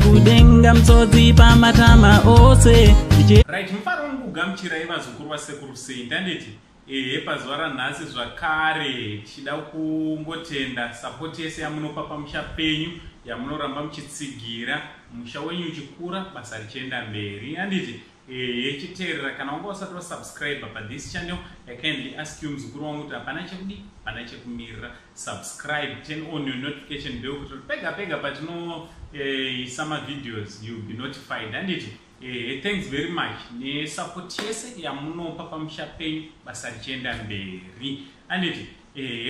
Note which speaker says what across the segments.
Speaker 1: Kudenga musodzi pamatama ose.
Speaker 2: Right, mufaro wangu kugamuchirai vazukuru vasekuru Saint, handiti? Ehe, pazuva ranhasi zvakare tichida kungotenda support yese yamunopa pamusha penyu, yamunoramba muchitsigira musha wenyu uchikura, basa richienda mberi, handiti? Ehe, chiteerera, kana wanga usati wasubscribe pathis channel, I kindly ask you, muzukuru wangu, kuti hapana chekudi, hapana chekumirira. Subscribe, turn on your notification bell kuti pega pega patinoisa mavideos, you'll be notified, handiti? Thanks very much nesupport yese yamunopa pamusha penyu, basa richienda mberi, handiti?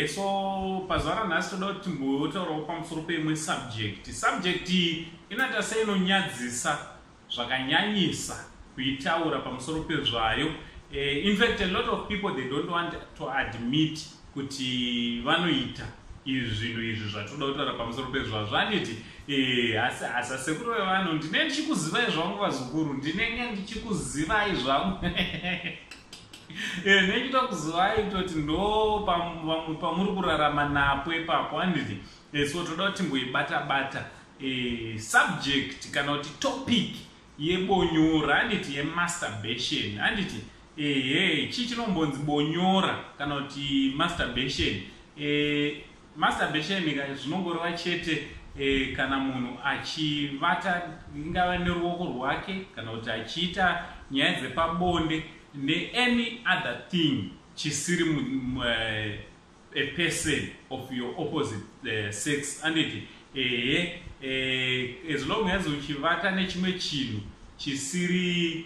Speaker 2: So pazuva ranhasi toda kuti timbotaurawo pamusoro peimwe subject. Subject iyi inoita seinonyadzisa zvakanyanyisa kuitaura pamusoro pezvayo. In fact, a lot of people, they don't want to admit kuti vanoita izvi zvinhu izvi zvatoda kutaura pamusoro pezvazvo, handiti? Asi asi asekuru vevanhu, ndinenge ndichikuzivai zvangu, vazukuru, ndinenge ndichikuzivai zvangu, nechitokuzivai kutoti ndo pamuri kurarama napo ipapo, handiti? So toda kuti timboibata bata subject kana kuti topic yebonyora, handiti? Yemasturbation, handiti? Ehe, chii chinombonzi bonyora kana kuti masturbation? Masturbation zvinongoreva chete kana munhu achivata, ingava neruoko rwake kana kuti achiita nyaya dzepabonde neany other thing chisiri a person of your opposite sex, handiti? Ehe, as long as uchivata nechimwe chinhu chisiri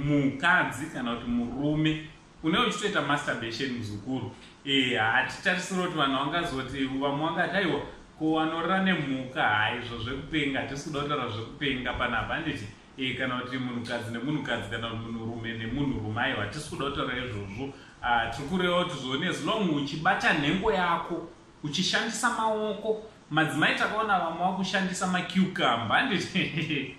Speaker 2: mukadzi kana kuti murume, une uchitoita masturbation, muzukuru. Hatitarisiri kuti vanhu vangazoti, vamwe vangati, "Aiwa, ko vanorara nemhuka?" Haizvo, zvekupenga. Hatisi kuda kutaura zvekupenga panapa, handiti? Kana kuti munhukadzi nemunhukadzi kana kuti munhurume nemunhurume, aiwa, hatisi kuda kutaura izvozvo. Tiri kureva kuti zvoni, as long uchibata nhengo yako uchishandisa maoko. Madzimai takaona vamwe vakushandisa macucumber, handiti?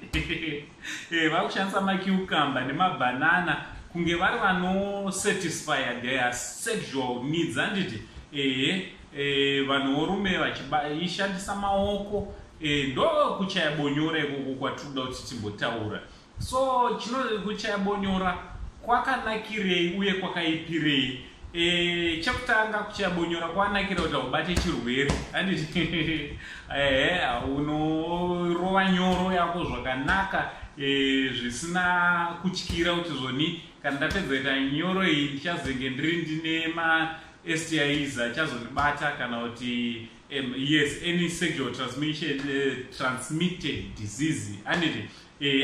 Speaker 2: Vakushandisa macucumber nemabhanana kunge vari vanosatisfya their sexual needs, handiti? Ehe, vanhu vorume vachishandisa maoko. Ndo kuchaya bonyora ikoko kwatiri kuda kuti timbotaura. So chino kuchaya bonyora kwakanakirei uye kwakaipirei? Chekutanga, kuchaya bonyora kwakanakira kuti haubate chirwere, handiti? Ehe, unorova nyoro yako zvakanaka, zvisina kutyira kuti zvoni kana ndapedza kuita nyoro iyi ndichazenge ndiri ndine maSTIs achazondibata kana kuti yes, any sexual transmitted disease, handiti?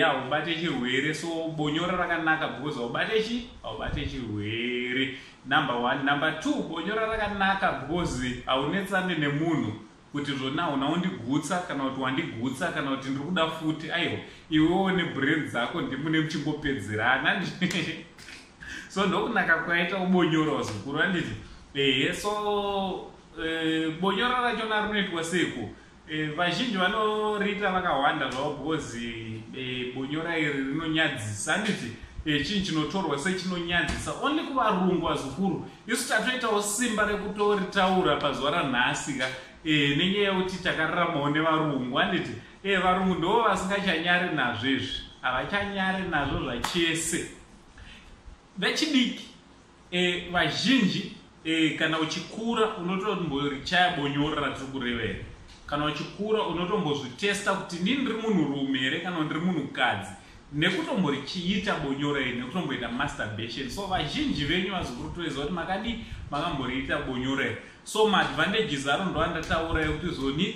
Speaker 2: Haubate chirwere. So bonyora rakanaka because haubate chi haubate chirwere, number one. Number two, bonyora rakanaka because haunetsane nemunhu kuti zvona hauna undigutsa kana kuti wandigutsa kana kuti ndiri kuda futi. Aiwa, iwewo nebrain dzako ndimune muchingopedzerana. So ndokunaka kwaita ubonyora, wazukuru, handiti? Ehe, so bonyora rachona rinoitwa seko? Vazhinji vanoriita vakawanda zvavo because bonyora iri rinonyadzisa, handiti? Chinhu chinotorwa sechinonyadzisa only kuvarungu, vazukuru. Isu tatoitawo simba rekutoritaura pazuva ranhasi ka, nenyaya yekuti takararamawo nevarungu, handiti? Varungu ndo vasingachanyari nazvo izvi, havachanyari nazvo zvachese. Vechidiki vazhinji, kana uchikura unotomborichaya bonyora ratiri kureva here. Kana uchikura unotombozvitesta kuti ndini ndiri munhurume here kana ndiri munhukadzi, nekutomborichiita bonyora iri, nekutomboita masturbation. So vazhinji venyu, vazukuru, toiziva kuti makadi makamboriita bonyora iri. So maadvantages aro ndo andataura ekuti zoni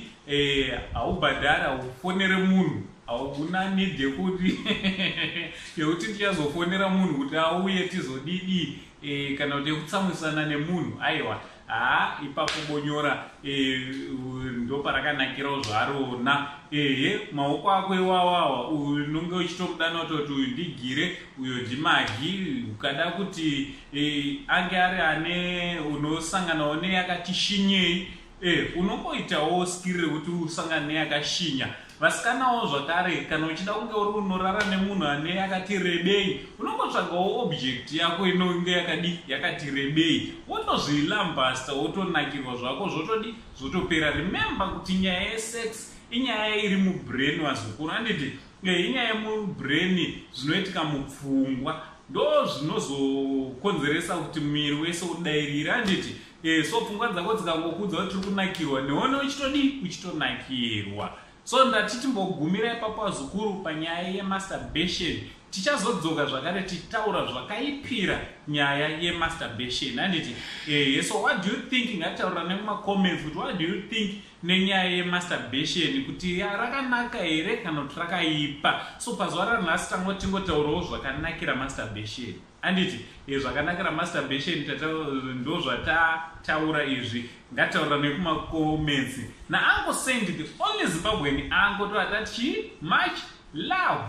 Speaker 2: haubhadhari, haufonere munhu, hauna need yekuti ndichazofonera munhu kuti auye tizodidi, kana kuti yekutsamwisana nemunhu. Aiwa, haa, ipapo bonyora ndoparakanakirawo zvarona. Ehe, maoko ako iwawawa unonge uchitomudana kutoti uyu ndigire, uyo ndimagi. Ukada kuti ange ari ane unosanganawo neyakati shinyei, unongoitawo skiri rekuti usangane neyakashinya. Vasikanawo zvakare, kana uchida kunge uri unorara nemunhu ane yakati rebei, unongotsvagawo object yako inonge yakadi yakati rebei, wotozvilambasta, wotonakirwa zvako, zvotodi zvotopera. Remember kuti nyaya yesex Inyaya iri mubrain, vazukuru, handiti? Inyaya yemubrain, zvinoitika mupfungwa ndo zvinozokonzeresa kuti muviri wese udairire, handiti? So pfungwa dzako dzikangokudza kuti tiri kunakirwa, neone uchitodii, uchitonakirwa. So ndati timbogumira ipapo, vazukuru, panyaya yemasturbation. Tichazodzoka zvakare tichitaura zvakaipira nyaya yemasturbation, handiti? So what do you think? Ngatitaurira nemumacomments kuti what do you think nenyaya yemasturbation, kuti rakanaka here kana kuti rakaipa. So pazuva ranhasi tanga tingotaurawo zvakanakira masturbation, handiti? Zvakanakira masturbation ndo zvatataura izvi. Ngataurira nekumacomments. NaUncle Saint, the only Zimbabwean uncle, toatati much love.